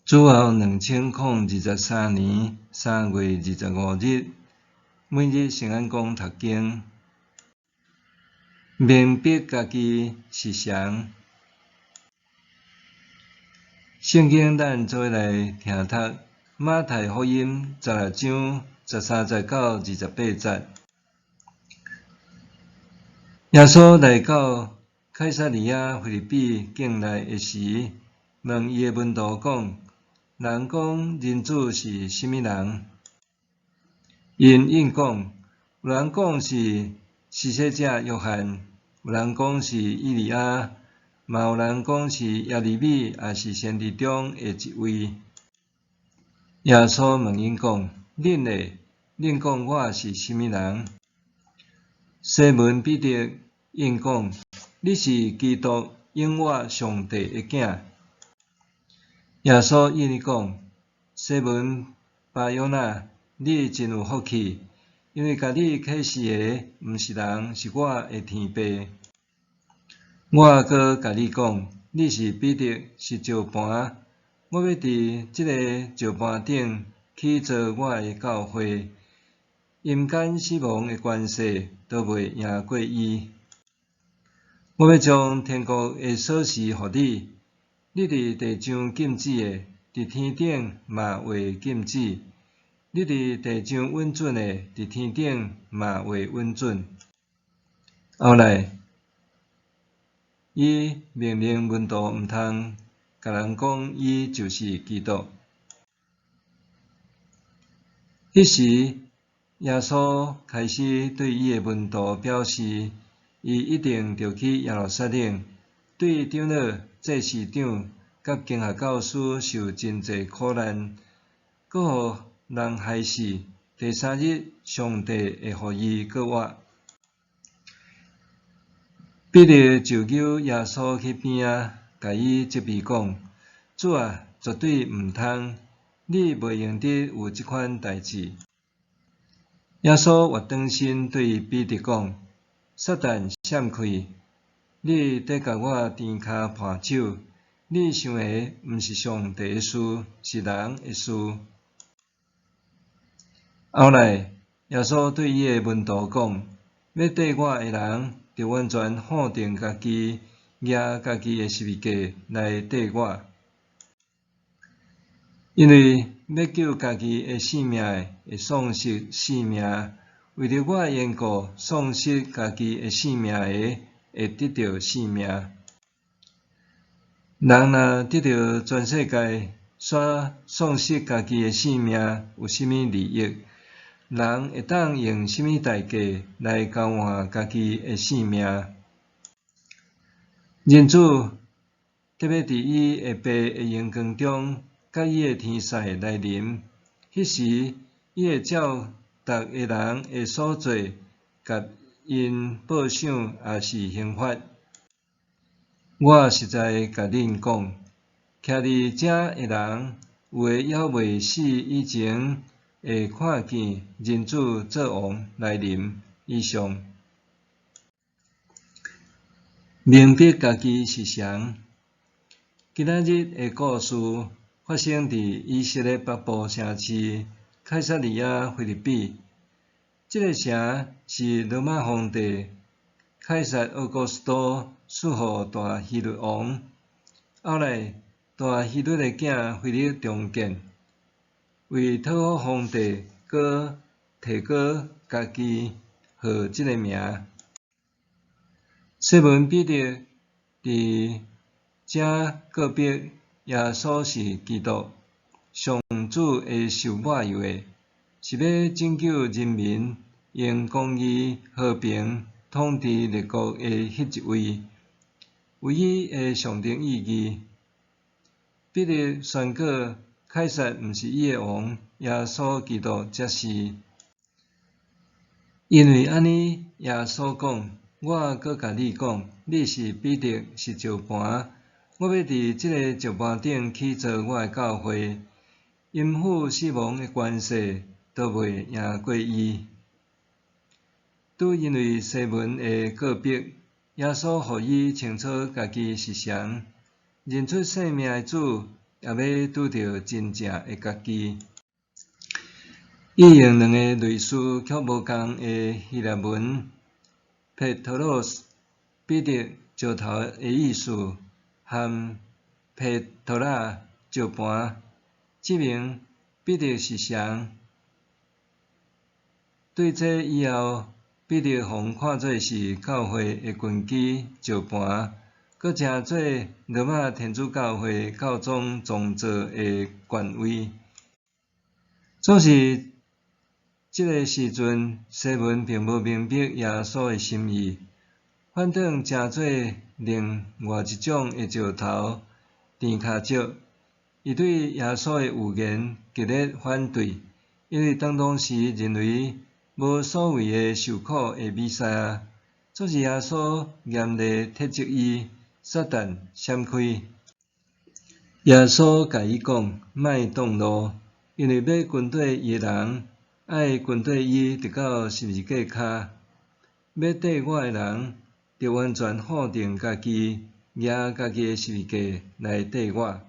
主後2023年3月25日，每日聖安講讀經，明白家己是誰。聖經咱做伙來聽讀馬太福音16章13節到28節。耶穌來到凱撒利亞腓立比境內的時，問伊的門徒講：人講人子是啥物人？𪜶應講：有人講是施洗者約翰，有人講是以利亞，嘛有人講是耶利米，抑是先知中的一位。耶穌問𪜶講：恁呢？恁講我是啥物人？西門彼得應講：你是基督，永活上帝的囝。耶穌應伊講：西門巴約那，你真有福氣，因為共你啟示的毋是人，是我的天父。我閣共你講，你是彼得，是石盤，我欲佇這个石盤頂起造我的教會，陰間死亡的權勢都袂贏過伊。我欲將天國的鎖匙予你。你佇地上禁止的，佇天頂嘛會禁止；你佇地上允准的，佇天頂嘛會允准。後來，伊命令門徒毋通共人講伊就是基督。彼時，耶穌開始對伊的門徒表示，伊一定著去耶路撒冷，對長老、祭司長佮經學教師受真濟苦難，閣予人害死。第三日，上帝會予伊閣活。彼得就揪耶穌去邊仔，共伊責備講：主啊，絕對毋通，你袂用得有這款代誌。耶穌越轉身對彼得講：撒旦，閃開！你佇共我甜跤盤手，你想的毋是上帝的事，是人的事。後來，耶穌對伊的門徒講：欲綴我的人，著完全否定家己，舉家己的十字架來綴我。因為欲救家己的性命的，會喪失性命；為著我的緣故，喪失家己的性命的，會得著性命。人若得著全世界，煞喪失家己的性命，有啥物利益？人會當用啥物代價來交換家己的性命？人子特欲佇伊的爸的榮光中，佮伊的天使來臨，彼時，伊會照逐个人的所做，共𪜶報賞抑是刑罰。我實在共恁講，徛佇遮的人，有的猶未死以前，會看見人子做王來臨。以上。明白家己是誰。今仔日的故事發生佇以色列北部城市凱撒利亞腓立比。這个城是羅馬皇帝凱撒奧古斯都賜予大希律王。後來，大希律的囝腓力重建，為討好皇帝，閣提高家己號這个名。西門彼得佇遮告白耶穌是基督，上主的受抹油的，是欲拯救人民，用公義和平統治列國的彼一位，有伊的象徵意義。彼得宣告凱撒毋是伊的王，耶穌基督才是。因為按呢，耶穌講：我閣共你講，你是彼得，是石盤，我欲佇這个石盤頂起造我的教會，陰府死亡的權勢都袂贏過伊。拄因為西門的告白，耶穌予伊清楚家己是誰，認出生命的主，也欲拄著真正的家己。伊用兩个類似卻無仝的希臘文 Petros 彼得石頭的意思，和 Petra 石盤，證明彼得是誰。對這以後，彼得予人看做是教會的根基石盤，閣稱做羅馬天主教會教宗宗座的權威。總是這个時陣，西門並無明白耶穌的心意，反轉成做另外一種的石頭墊跤石。伊對耶穌的預言極力反對，因為當當時認為無所謂的受苦的彌賽亞，總是耶穌嚴厲斥責伊，撒旦閃開！耶穌共伊講，莫擋路，因為欲跟綴伊的人，愛跟綴伊直到十字架跤；欲綴我的人，著完全否定家己，舉家己的十字架來綴我。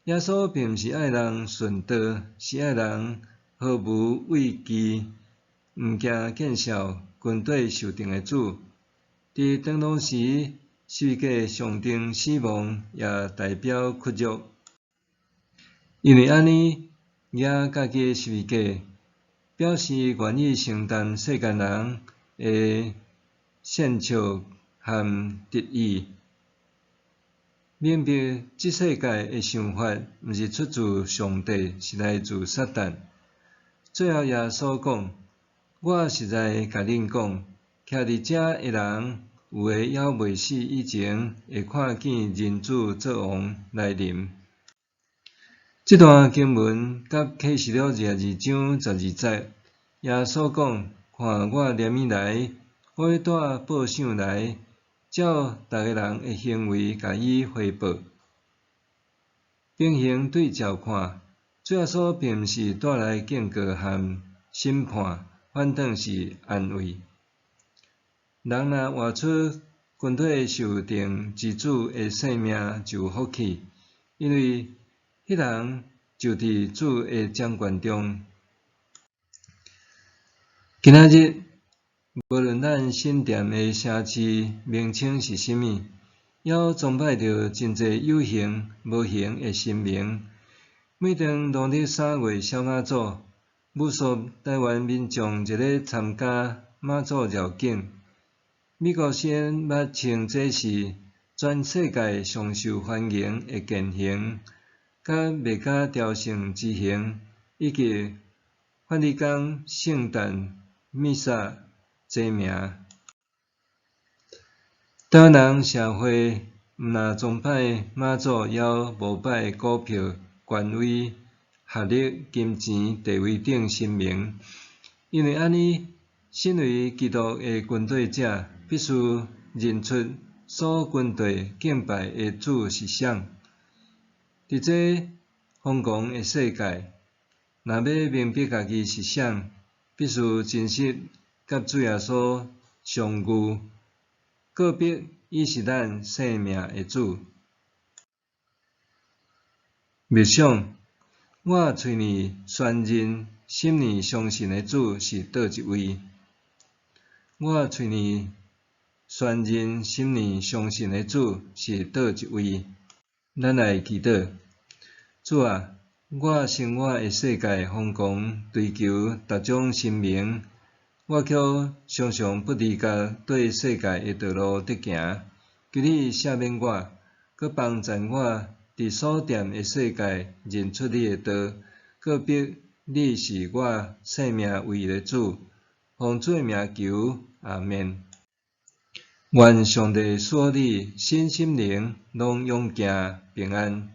耶穌並毋是愛人順道，是愛人毫無畏懼，毋驚見笑，跟綴受定的主。佇當當時，十字架象徵死亡，也代表屈辱。因為按呢，舉家己的十字架，表示願意承擔世間人的訕笑和敵意，明白這世界的想法毋是出自上帝，是來自撒旦。最後耶穌講：我實在共恁講，徛佇遮的人，有的猶未死以前，會看見人子做王來臨。這段經文佮啟示錄22章12節，耶穌講：看我連日來，我欲帶報賞來，照逐个人的行為共伊回報。平行對照看，主耶穌並毋是帶來警告和審判，反轉是安慰。人若活出跟綴受定之主的生命，就有福氣，因為彼人就佇主的掌權中。今仔日，無論咱新店的城市名稱是啥物，猶崇拜著真濟有形、無形的神明。每當農曆3月小媽祖，無數台灣民眾熱咧參加媽祖繞境。美國先捌稱這是全世界上受歡迎的健行，佮麥加朝聖之行，以及梵蒂岡聖誕彌撒齊名。台灣人社會毋但崇拜媽祖，猶膜拜股票、權威、學歷、金錢、地位等神明。因為按呢，身為基督的跟綴者，必須認出所跟綴敬拜的主是誰。佇這瘋狂的世界，若欲明白家己是誰，必須真實佮主耶穌相遇，告白伊是咱生命的主。默想，我喙裡宣認、心裡相信的主是佗一位？我喙裡宣認、心裡相信的主是佗一位？咱來祈禱，主啊，我生活的世界瘋狂追求逐種神明，我卻常常不自覺對世界的道路直行。求你赦免我，閣幫贊我佇所踮的世界認出你的道，告白你是我生命唯一的主。奉主的名求，阿們。願上帝賜予你身心靈攏勇健平安。